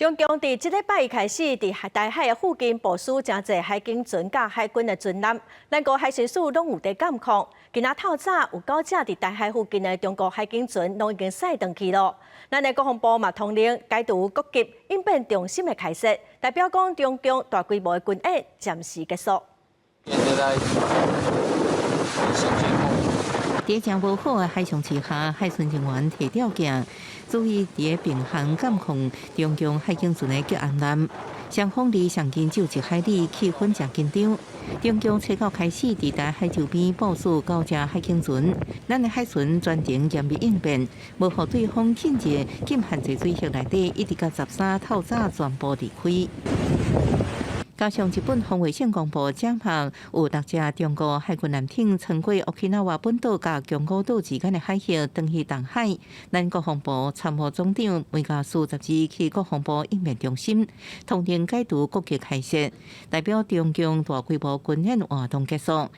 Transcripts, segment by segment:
中共佇這禮拜一開始，佇台海的附近部署誠濟海警船佮海軍的船艦，兩國海巡署攏有佇監控。今仔透早有九隻佇台海附近的中國海警船攏已經駛轉去囉。咱的國防部嘛通令解除各級應變中心的開設，代表講中共大規模的軍演暫時結束。現在佇誠無好的海象之下，海巡人員提吊鏡，注意佇平衡監控中共海警船的吉安艦。雙方離上近只有一海里，氣氛誠緊張。中共初九開始佇台海周邊部署九隻海警船，咱的海巡全程嚴密應變，無予對方進入禁限制水域內底，一直到13透早全部離開。加上日本防衛省公布，這項有六隻中國海軍艦艇穿過沖喜拿本島佮宮古島之間的海域，轉去東海。咱國防部參謀總長梅家蘇12去國防部應變中心，通令解除各級開設，代表中共大規模軍演活動結束。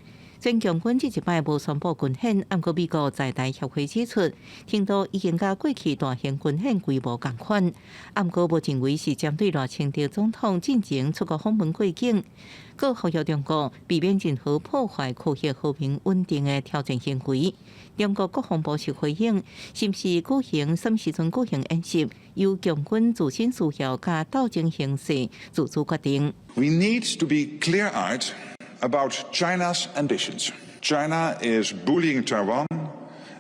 雖然共軍這一擺無宣布軍演，毋過美國在台協會指出，程度已經佮過去大型軍演規模仝款，毋過無認為是針對賴清德總統進前出國訪問過境，閣呼籲中國避免任何破壞區域和平穩定的挑戰行為。中國國防部是回應，是毋是舉行啥物時陣舉行演習，由共軍自身需要佮鬥爭形勢自主決定。 We need to be clear-eyed about China's ambitions. China is bullying Taiwan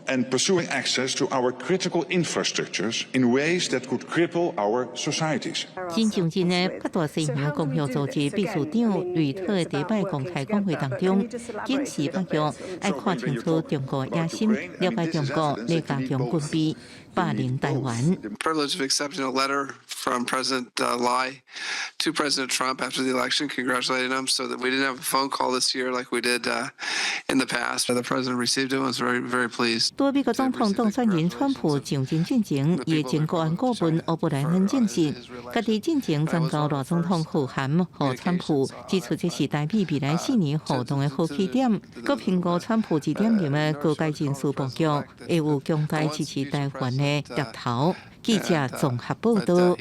and pursuing access to our critical infrastructures in ways that could cripple our societies. 新上任的北大西洋公約組織秘書長呂特佇擺公開講話當中，警示北約愛看清楚中國野心，了解中國咧加強軍備，霸凌台灣。 Privilege of accepting a letter from President Lai to President Trump after the election, congratulating him, so that we didn't have a phone call this year like we did in the past. The president received it and was very, very pleased. 對美國總統當選人川普上任進前，伊的前國安顧問歐布萊恩證實，家己進前轉交賴總統賀函予川普，指出這是台美未來4年互動的好起點。閣評估川普2.0的高階人事布局，會有強大支持台灣的苗頭。記者綜合報導。